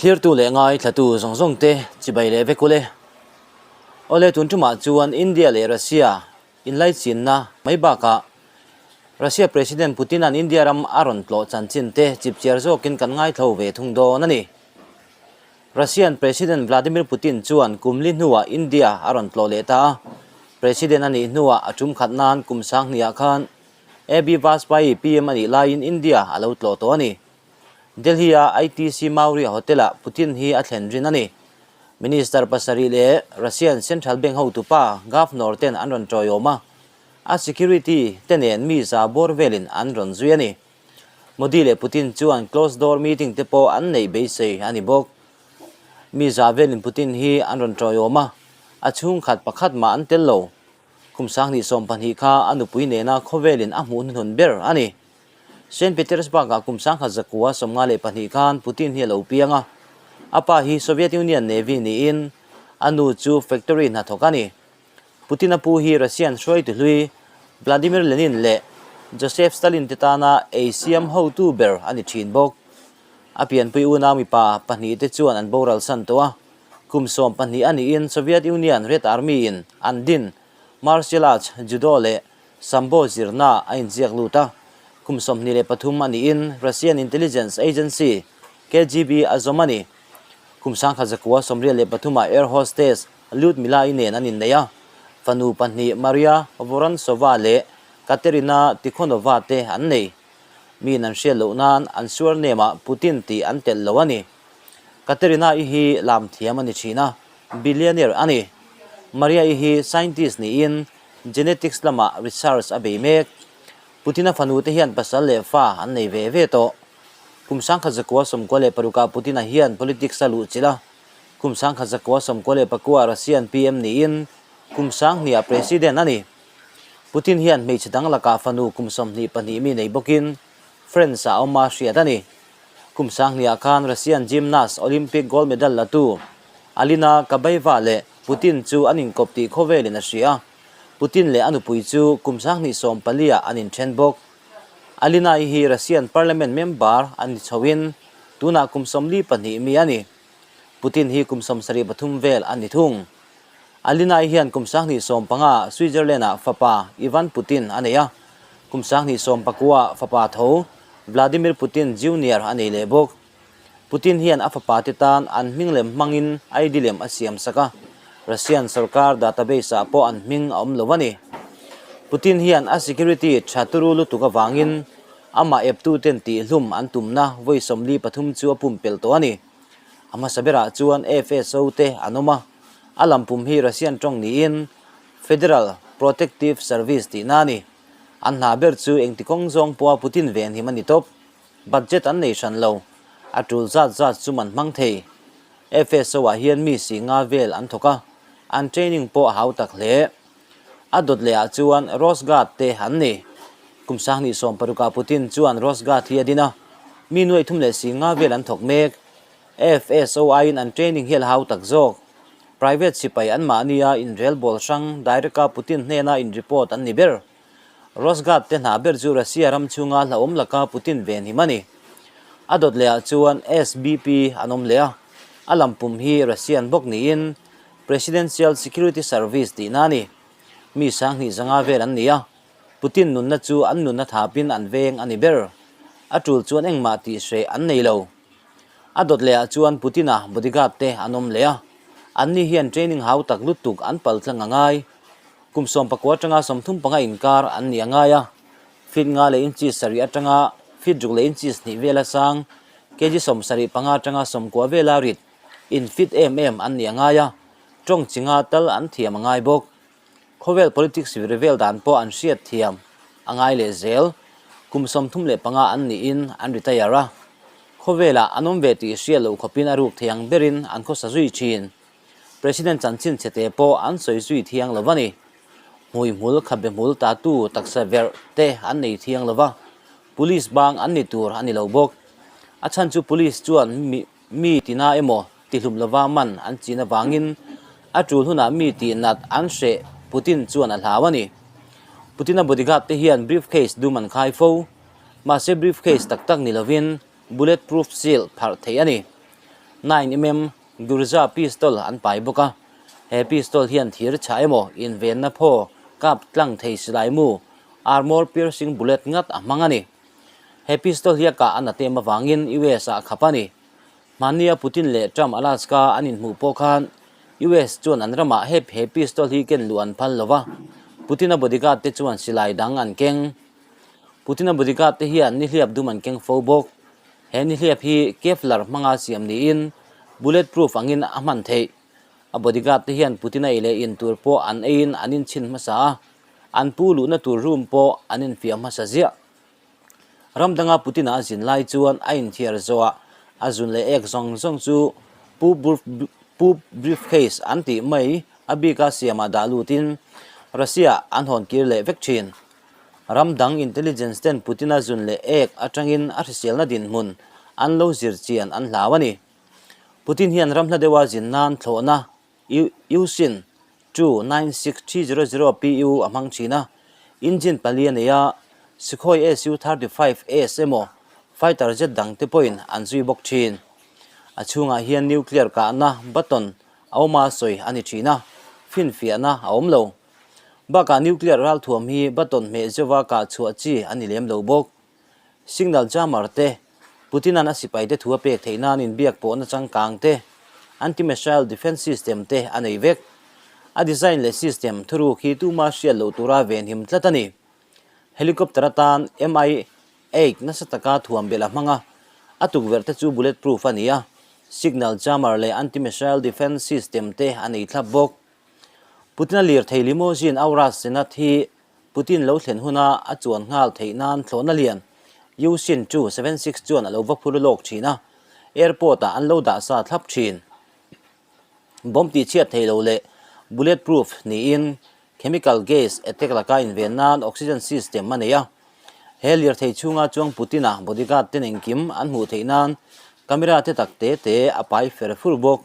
Thlirtu leh ngaithlatu zawng zawng te chibai leh vek ule. Awle tun tumah chuan India leh Russia inlaichinna mai bakah Russia President Putin-a'n India ram a rawn tlawh chanchin te chipchiar zawkin kan ngaithlo ve thung dawn a ni. Russian President Vladimir Putin chuan kum li hnuah India a rawn tlawh leh ta a, President a nih hnuah a tum khat nan kum sanghniah khan AB Vajpayee PM a nih laiin India a lo tlawh tawh a ni. Delhi-a ITC Maurya Hotel-ah Putin hi a thlen rin a ni. Minister pasarih leh Russian Central Bank hotupa Governor ten an rawn tawiawm a, a security te nen mi za bawr velin an rawn zui a ni. Modi leh Putin chuan closed door meeting te pawh an neih beisei a ni bawk. Mi za velin Putin hi an rawn tawiawm a, a chhungkhat pakhat mah an tel lo. Kum 2012 kha a nupui nena khawvelin a hmuh hnuhnun ber a ni. Saint Petersburg-ah kum 1952 khan Putin hi a lo piang a, a pa hi Soviet Union Navy niin a nu chu factory hnathawk a ni. Putin-a pu hi Russian hruaitu hlui Vladimir Lenin leh Joseph Stalin te tana ei siam hotu ber a ni thin bawk. A pianpui unau mipa pahnihte chuan an boral san tawh a, kum 12 a niin Soviet Union Red Army-in an din martial arts judo leh sambo zirna a inziak lut a, kum 23 a niin Russian intelligence agency KGB a zawm a ni. Kum 1983-ah air hostess Lyudmila-i nen an innei a, fanu pahnih Maria Vorontsova leh Katerina Tikhonova te an nei. Miin an hriat loh nan an surname-ah Putin tih an telh lo a ni. Katerina-i hi lam thiam a ni thin a, billionaire a ni. Maria-i hi scientist niin genetics lamah research a bei mek. Putin-a fanu te hian pasal leh fa an nei ve ve tawh. Kum 1996-ah Putin-a hian politics a luhchilh a, Kum 1994 Russian PM niin kum 2000 President a ni. Putin hian hmeichhe dang lakah fanu kum 22 mi nei bawkin France-ah a awm a hriat a ni. Kum 2000 khan Russian gymnast Olympic gold medal latu Alina Kabaeva leh Putin chu an inkawp tih khawvelin a hria. Putin leh a nupui chu kum 2014-ah an inthen bawk. Alina-i hi Russian parliament member a ni chhoin tunah kum 42 mi a ni. Putin hi kum 73 vel a ni thung. Alina-i hian kum 2015 Switzerland-ah fapa Ivan Putin a nei a, kum 2019 fapa tho Vladimir Putin Junior a nei leh bawk. Putin hian a fapa te tan an hming lem hmangin ID lem a siam sak a, Russian sorkar database-ah pawh an hming a awm lo a ni. Putin hian a security tha turu lutuk avangin amah eptuten tihhlum an tumna vawi 43 chu a pumpelh tawh a ni. A hmasa berah chuan FSO te an awm a, a lampum hi Russian tawng niin Federal Protective Service tihna a ni. An hna ber chu engti kawng zawng pawha Putin venhim a ni tawp. Budget an nei hran lo, a tul zat zat chu man hmang thei. FSO ah hian mi si nga vel an thawk a, an training pawh a hau tak hle. A dawt lehah chuan Rosguard te an ni. Kum 2016-ah Putin chuan Rosguard hi a din a, mi nuaih thum leh si nga vel an thawk mek. FSO aiin an training hi a la hau tak zawk. Private sipai anmahnia inrelbawl hrang direct-a Putin hnena in-report an ni ber. Rosguard te hna ber chu Russia ram chhunga hlauhawm laka Putin venhim a ni. A dawt lehah chuan SBP an awm leh a, a lampum hi Russian bawk niin Presidential Security Service tihna a ni. Mi 2500 vel an ni a, Putin nunna chu an nunna thapin an veng a ni ber. A tul chuan engmah tih hreh an nei lo. A dawt lehah chuan Putin-a bodyguard te an awm leh a, anni hian training hau tak lutuk an pal tlang a ngai. Kum 19 atanga 35 inkar an ni a ngai a, feet nga leh inches sarih atanga feet ruk leh inches hnih vela sang, kg 75 atanga 90 vela rit, in fit em em an ni a ngai a, tawng chi nga tal an thiam a ngai bawk. Khawvel politics vir vel dan pawh an hriat thiam a ngai leh zel. Kum 35 an niin an retire a, khawvelah an awm ve tih hriat loh khawpin a ruk thei ang berin an khawsa zui thin. President chanchin chhete pawh an sawi zui thiang lo a ni. Hmuihmul, khabe hmul tatu taksa verh te an nei thiang lo va, police bang an ni tur a ni lo bawk. A chhan chu police chuan mi Mi tina emaw tihlum lova man an chin avangin a tul hunah mi tih nat an hreh Putin chuan a hlau a ni. Putin-a bodyguard te hian briefcase dum an khai fo. Mahse briefcase tak tak ni lovin bulletproof seal pharh theih a ni. 9 mm Gurza pistol an pai bawk a, he pistol hian thir chhah emaw invenna phaw kap tlang thei silai mu, armour piercing bullet ngat a hmang a ni. He pistol hi a kah a na tem avangin US ah khap a ni. Hmannia Putin leh Trump Alaska an inhmuh pawh khan US chuan an ramah hep he pistol hi ken luh an phal lo va, Putin-a bodyguard te chuan silai dang an keng. Putin-a bodyguard te hian nihliap dum an keng fo bawk. He nihliap hi Kevlar hmanga siam niin bullet proof angin a hman theih. A bodyguard te hian Putin-a ei leh in tur pawh an eiin an inchhin hmasa a, an pu luhna tur room pawh an infiah hmasa ziah. Ram danga Putin-a a zin lai chuan a inthiar zawhah a zun leh ek zawng zawng chu Pu briefcase an tih mai a bika siamah dah lutin Russia an hawn kir leh vek thin. Ram dang intelligence ten Putin-a zun leh ek atangin a hriselna dinhmun an lo zir chian an hlau a ni. Putin hian ram hla deuha zin nan thlawhna Ilyushin 296300 PU a hmang thin a, engine pali a nei a, Sukhoi Su-35S emaw fighter jet dang te pawhin an zui bawk thin. A chhungah hian nuclear kahna button a awm a sawi a ni thin a, finfiahna a awm lo. Bakah nuclear ralthuam hi button hmeh zeuha kah chhuah chi a ni lem lo bawk. Signal jammer te, Putin-a'n a sipaite thu a pek theih nan inbiak pawhna changkang te, anti-missile defence system te a nei vek. A design leh system thuruk hi tuma hriat loh tura venhim tlat a ni. Helicopter atan Mi-8 nasa taka thuam belh a hmang a, a tukverh te chu bulletproof a ni a, signal jammer leh anti-missile defence system te a nei thlap bawk. Putin-a lirthei limousine Aurus Senat hi Putin lo thlen huna a chuan nghal theih nan thlawhna lian Yushin chu 76 chuan a lo va phur lawk thin a, airport ah an lo dah sa thlap thin. Bomb tihchhiat thei lo leh bullet proof niin chemical gas attack laka inven nan oxygen system a nei a. He lirthei chhunga chuang Putin-a bodyguard ten engkim an hmuh theih nan camera te tak te te a pai fer fur bawk.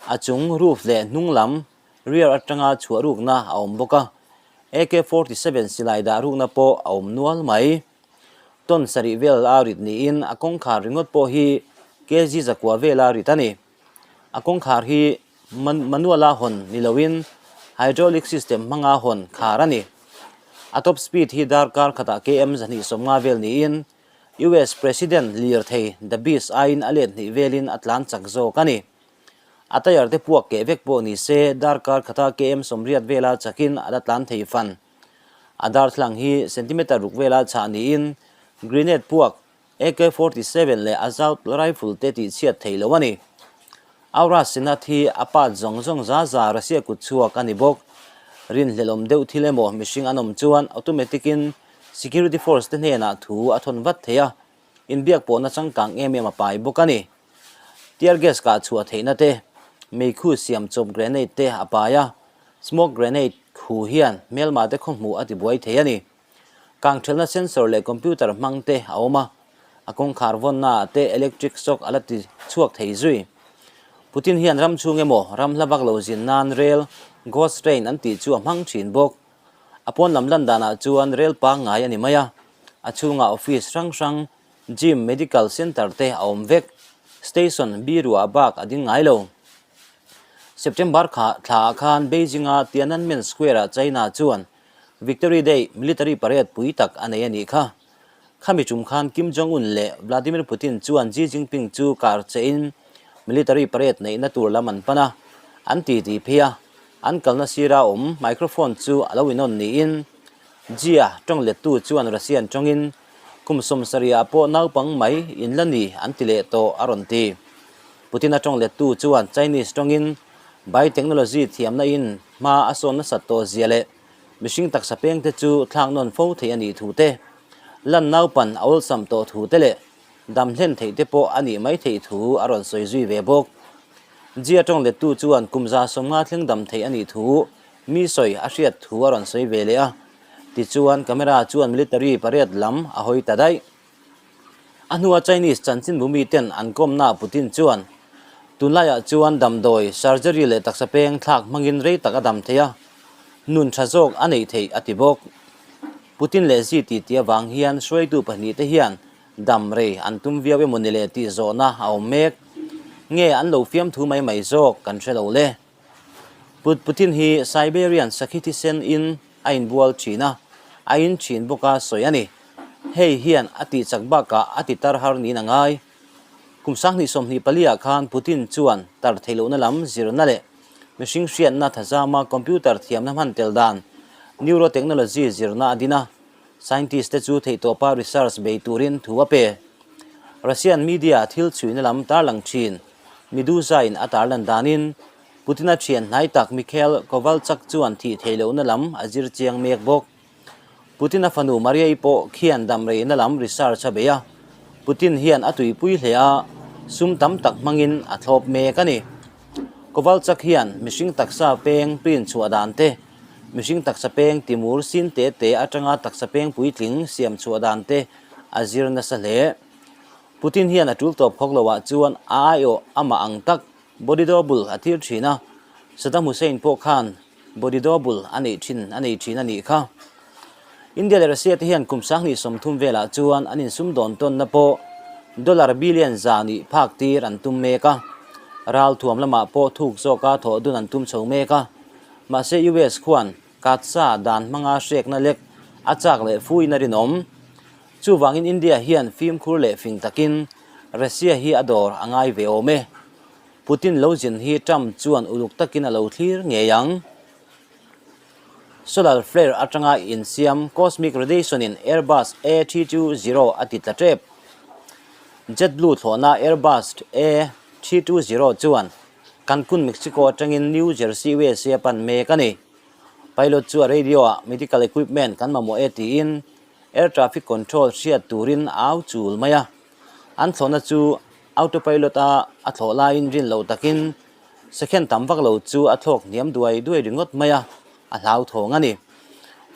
A chung roof leh hnung lam rear atanga chhuah rukna a awm bawk a, AK 47 silai dah rukna pawh a awm nual mai. Ton sarih vel a rit niin a kawngkhar ringawt pawh hi kg zakua vela rit a ni. A kawngkhar hi manual a hawn ni loin hydraulic system hmanga hawn khar a ni. A top speed hi darkar khatah km 250 vel niin US President lirthei The Beast aiin a let hnih velin a tlan chak zawk a ni. A tyre te puak keh vek pawh ni se, darkar khata km 80 vela chakin a la tlan thei fan. A darthlang hi centimeter ruk vela chhah niin grenade puak AK 47 leh assault rifle te tihchhiat thei lo a ni. Aura Senat hi a part zawng zawng za za Russia kut chhuak a ni bawk. Rinhlelawm deuh thil emaw mihring an awm chuan automatic in security force te hnenah thu a thawn vat thei a, inbiak pawhna changkang em em a pai bawk a ni. Tear gas kah chhuah theihna te, meikhu siam chawp grenade te a pai a, smoke grenade khu hian hmelma te khawhmuh a tibuai thei a ni. Kangthelna sensor leh computer hmang te a awm a, a kawngkhar vawnna ah te electric shock a la ti chhuak thei zui. Putin hian ram chhung emaw ram hla vak lo zin nan rail, ghost train an tih chu a hmang thin bawk. A pawn lam lan danah chuan rail pangngai a ni mai a, a chhungah office hrang hrang, Gym, Medical Centre te a awm vek. Station biruah bak a ding ngai lo. September kha thla ah khan Beijing-a Tiananmen Square-ah China chuan Victory Day military parade pui tak a nei a nih kha. Khami tum khan Kim Jong-un leh Vladimir Putin chuan Xi Jinping chu kar chein military parade neihna tur lam an pan a, an titi phei a, an kalna sira awm microphone chu a lo inawn niin Xi-a tawng lettu chuan Russian tawngin Kum 70 ah pawh naupang mai in la ni an ti leh tawh a rawn ti. Putin-a tawng lettu chuan Chinese tawngin Bai technology thiamna in hma a sawn nasat tawh zia leh mihring taksa peng te chu thlak nawn fo thei a nih thu te, lan naupan a awlsam tawh thu te leh dam hlen theih te pawh a nih mai theih thu a rawn sawi zui ve bawk. Jia tawng lettu chuan kum 150 thleng dam theih a nih thu mi sawi a hriat thu a rawn sawi ve leh a. Tichuan, camera chuan military pariat lam a hawi ta daih. A hnua Chinese chanchinbu miten an kawmna Putin chuan, Tunlaiah chuan damdawi, surgery leh taksa peng thlak hmangin rei tak a dam thei a, nun tha zawk a neih theih a ti bawk. Putin leh Xi titi avang hian hruaitu pahnihte hian dam rei an tum viau emaw ni le tih zawhna a awm mek. Nge an lo fiamthu mai mai zawk kan hre lo le. Put Putin hi Siberian sakhi thisen in a inbual thin a, a in thin bawk a sawi a ni. Hei hian a tih chak bakah a ti tar har niin a ngai. Kum 2024 ah khan Putin chuan tar theihlohna lam zirna leh mihring hriatna thazama computer thiamna hman tel dan neurotechnology zirna a din a, scientist te chu theihtawpa research bei turin thu a pe. Russian media thil chhuihna lam tarlang thin Meduza-in a tarlan danin Putin-a thian hnai tak Mikhail Kovalchuk chuan thih theih lohna lam a zir chiang mek bawk. Putin-a fanu Maria-i pawh khian damreina lam research a bei a, Putin hian a tuipui hle a, sum tam tak hmangin a thlawp mek a ni. Kovalchuk hian mihring taksa peng print chhuah dan te, mihring taksa peng timur sin te te atanga taksa peng puitling siam chhuah dan te a zir nasa hle. Putin hian a tul tawp khawk loah chuan a aiawh amah ang tak body double a tir thin a, Saddam Hussein pawh khan body double a neih thin a nei thin a nih kha. India leh Russia te hian kum 2030 velah chuan an insumdawn tawnna pawh dollar billion za nih phak tir an tum mek a, ralthuam lamah pawh thuk zawka thawh dun an tum chho mek a, mahse US khuan katsa dan hmanga hrekna lek a chak leh fuin a rinawm. Chuvangin India hian fimkhur leh fing takin Russia hi a dawr a ngai ve awm e. Putin lo zin hi Trump chuan uluk takin a lo thlir ngei ang. Solar flare atanga insiam cosmic radiation in Airbus A320 a ti tla tep. JetBlue thlawhna Airbus A320 chuan Cancun, Mexico atangin New Jersey, USA a pan mek a ni. Pilot chu a radio-ah medical equipment kan mamawh e tiin Air traffic control hriat turin a au chul mai a, an thlawhna chu autopilot a a thlawh laiin rin loh takin second tam vak lo chu a thlawk hniam duai duai ringawt mai a, a hlauthawng a ni.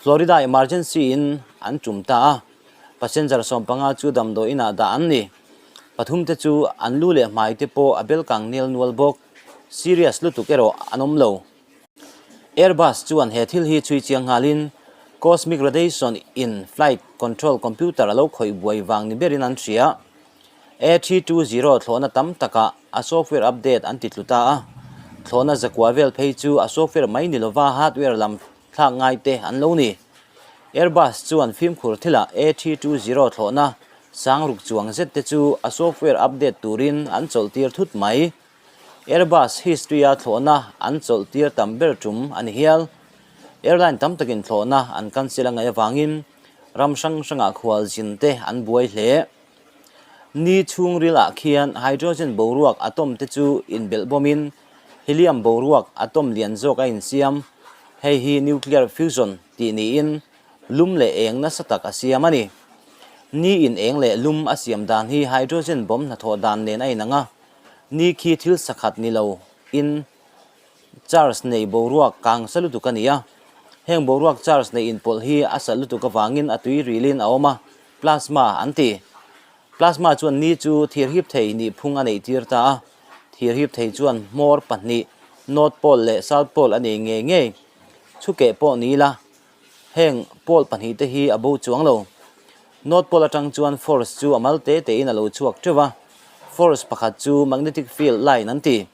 Florida emergency in an tum ta a, passenger 15 chu damdawi inah dah an ni. Pathum te chu an lu leh hmai te pawh a bel kang nel nual bawk, serious lutuk erawh an awm lo. Airbus chuan he thil hi chhui chiang nghalin cosmic radiation in flight control computer a lo khawih buai vang ni berin an hria. A320 thlawhna tam takah a software update an ti tlu ta a, thlawhna zakua vel phei chu a software mai ni lova hardware lam thlak ngai te an lo ni. Airbus chuan fimkhur thilah A320 thlawhna sang ruk chuang zet te chu a software update turin an chawlhtir thut mai. Airbus history-a thlawhna an chawlh tir tam ber tum a ni hial. Airline tam takin thlawhna an cancel a ngaih avangin ram hrang hrangah khualzin te an buai hle. Ni chhungril ah khian hydrogen boruak atom te chu inbelh bawmin helium boruak atom lian zawk a insiam. Hei hi nuclear fusion tih niin lum leh eng nasa tak a siam a ni. Ni in eng leh lum a siam dan hi hydrogen bomb hnathawh dan nen a inang a. Ni khi thil sakhat ni lo in charge nei boruak kang sa lutuk a ni a. Heng boruak charge nei inpawlh hi a sat lutuk avangin a tui rilin a awm a, plasma an ti. Plasma chuan ni chu thir hip thei nih phung a neih tir ta a. Thir hip thei chuan hmawr pahnih, North Pole leh South Pole a nei ngei ngei. Chhukeh pawh ni ila Heng pole pahnihte hi a bo chuang lo. North pole atang chuan force chu a mal te tein a lo chhuak teuh a. Force pakhat chu magnetic field line an ti.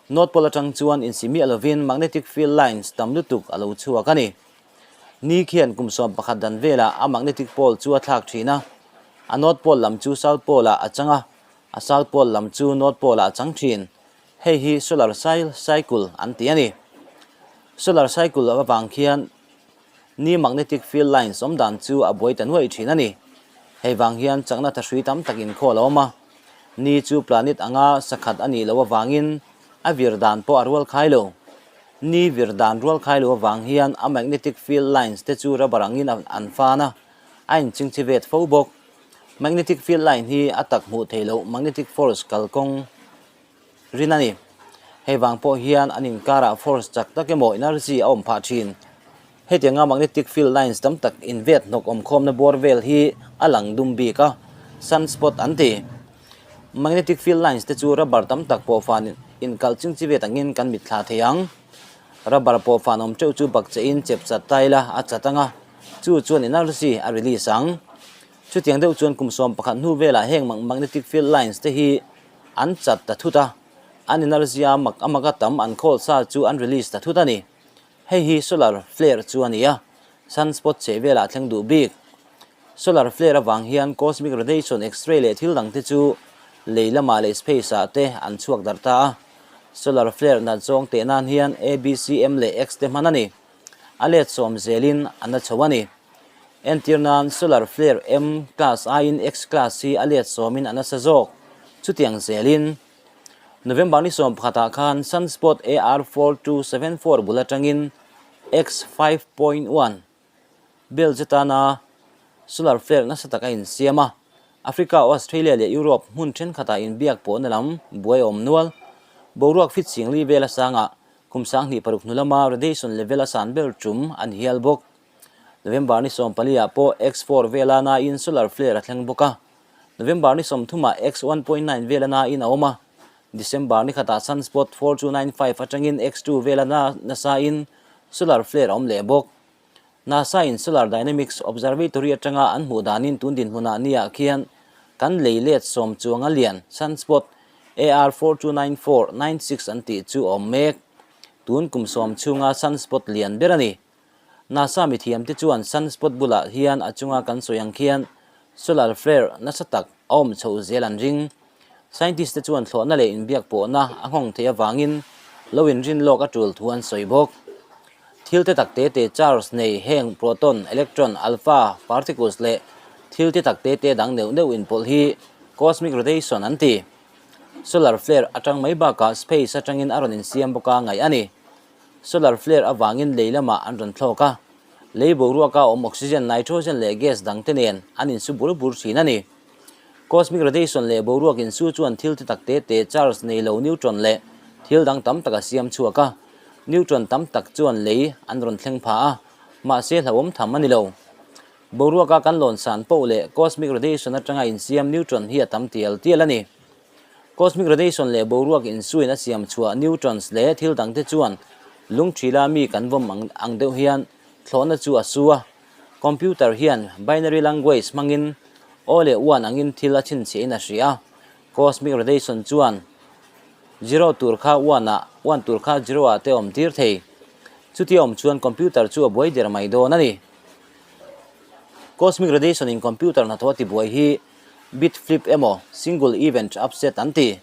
North pole atang chuan insi miah lovin magnetic field lines tam lutuk a lo chhuak a ni. Ni khian kum 11 dan velah a magnetic pole chu a thlak thin a. A north pole lam chu south pole ah a chang a, a south pole lam chu north pole ah a chang thin. Hei hi solar cycle an ti a ni. Solar cycle avang khian ni magnetic field lines awm dan chu a buai ta nuaih thin a ni. Hei vang hian chakna thahrui tam tak inkhawl a awm a. Ni chu planet anga sakhat a nih loh avangin a vir dan pawh a rual khai lo. Ni vir dan rual khai loh avang hian a magnetic field lines te chu rubber angin an fan a, a inchingchi vet fo bawk. Magnetic field line hi a tak hmuh theih loh magnetic force kalkawng rin a ni. Hei vang pawh hian an inkarah force chak tak emaw energy a awm phah thin. Hetianga magnetic field lines tam tak invet hnawk awmkhawmna bawr vel hi a lang dum bik a, sunspot an ti. Magnetic field lines te chu rubber tam tak pawh fan inkalh ching chi vet angin kan mitthla thei ang. Rubber pawh fan awm teuh chu bakchehin chep chat ta ila a chat anga, chu chuan energy a release ang. Chutiang deuh chuan kum 11 hnu velah heng magnetic field lines te hi an chat ta thut a. An energy a mak a maka tam an khawl sa chu an release ta thut a ni. Hei hi solar flare chu a ni a, sunspot chheh velah thleng duh bik. Solar flare avang hian cosmic radiation, X-ray leh thil dangte chu lei lamah leh space ah te an chhuak darh ta a. Solar flare nat zawng teh nan hian A, B, C, M leh X te hman a ni. A let sawm zelin a na chho a ni. Entir nan solar flare M class aiin X class hi a let sawmin a nasa zawk. Chutiang zelin November ni 11ah khan sunspot AR 4274 bul atangin X 5.1 bel che tana solar flare nasa tak a insiam a. Africa, Australia leh Europe hmun thenkhatah inbiak pawhna lam buai a awm nual. Boruak fit singli vel a sangah kum 26 hnu lama radiation level a san ber tum a ni hial bawk. November ni 14 ah pawh X 4 vela nain solar flare a thleng bawk a. November ni 30 ah X 1.9 vela nain a awm a. December ni khatah sunspot 4295 atangin X 2 vela nasain solar flare a awm leh bawk. NASA in Solar Dynamics Observatory atanga an hmuh danin tun dinhmunah niah khian kan lei let sawm chuang a lian sunspot AR 429496 an tih chu a awm mek. Tun kum sawm chhunga sunspot lian ber a ni. NASA mithiamte chuan sunspot bulah hian a chunga kan sawi ang khian solar flare nasa tak a awm chhoh zel an ring. Scientist te chuan thlawhna leh inbiak pawhna a nghawng theih avangin lo inrin lawk a tul thu an sawi bawk. Thil te tak te te charge nei heng proton, electron, alpha particles leh thil te tak te te dang neuh neuh inpawlh hi cosmic radiation an ti. Solar flare atang mai bakah space atangin a rawn insiam bawk a ngaih a ni. Solar flare avangin lei lamah an rawn thlawk a, lei boruaka awm oxygen, nitrogen leh gas dangte nen an insu bur bur thin a ni. Cosmic radiation leh boruak insu chuan thil ti tak te te, charge nei lo neutron leh thil dang tam tak a siam chhuak a. Neutron tam tak chuan lei an rawn thleng pha a, mahse hlauhawm tham a ni lo. Boruaka kan lawn san poh leh cosmic radiation atanga insiam neutron hi a tam tial tial a ni. Cosmic radiation leh boruak insuin a siam chhuah neutrons leh thil dangte chuan lungthila mi kan vawm ang deuh hian thlawhna chu a su a. Computer hian binary language hmangin aw leh uan angin thil a chhinchhiahin a hria a. Cosmic radiation chuan zero tur kha uanah, uan tur kha zero-ah te awm tir thei. Chutia awm chuan computer chu a buai der mai dawn a ni. Cosmic radiation in computer hnathawh a tibuai hi bit flip emaw single event upset an ti.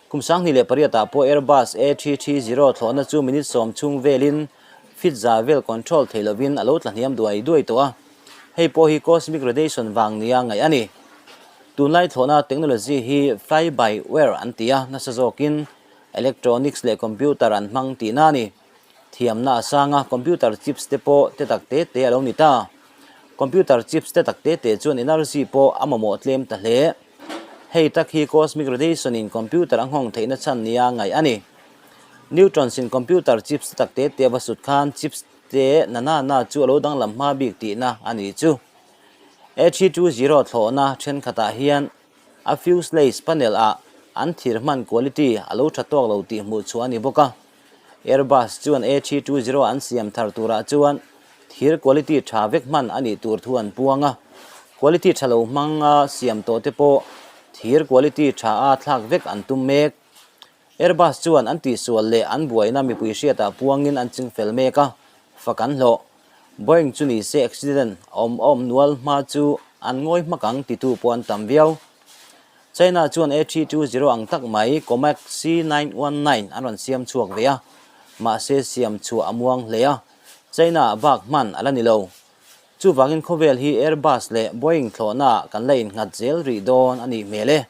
Kum 2008 ah pawh Airbus A330 thlawhna chu minute 10 chhung velin feet za vel control thei lovin a lo tla hniam duai duai tawh a. Hei pawh hi cosmic radiation vang nia ngaih a ni. Tunlai thlawhna technology hi fly by wire an ti a, nasa zawkin electronics leh computer an hmang tihna a ni. Thiamna a sang a, computer chips te pawh te tak te te a lo ni ta. Computer chips te tak te te chuan energy pawh a mamawh tlem ta hle. Hei tak hi cosmic radiation in computer a nghawng theihna chhan nia ngaih a ni. Neutrons in computer chips te tak te te a va sut khan chips te na na na chu a lo danglam hma bik tihna a ni chu. A320 thlawhna thenkhatah hian a fuselage panel ah an thir hman quality a lo tha tawk lo tih hmuh chhuah a ni bawk a. Airbus chuan A320 an siam thar turah chuan thir quality tha vek hman a nih tur thu an puang a, quality tha lo hmanga siam tawh te pawh thir quality tha a thlak vek an tum mek. Airbus chuan an tihsual leh an buaina mipui hriatah puangin an chingfel mek a, fak an hlawh. Boeing chu ni se accident awm awm nual hma chu an ngawi hmak ang titu pawh an tam viau. China chuan A320 ang tak mai Comac C919 an rawn siam chhuak ve a, mahse siam chhuah a muang hle a, China-ah bak hman a la ni lo. Chuvangin khawvel hi Airbus leh Boeing thlawhnaah kan la innghat zel rih dawn a nih hmel e.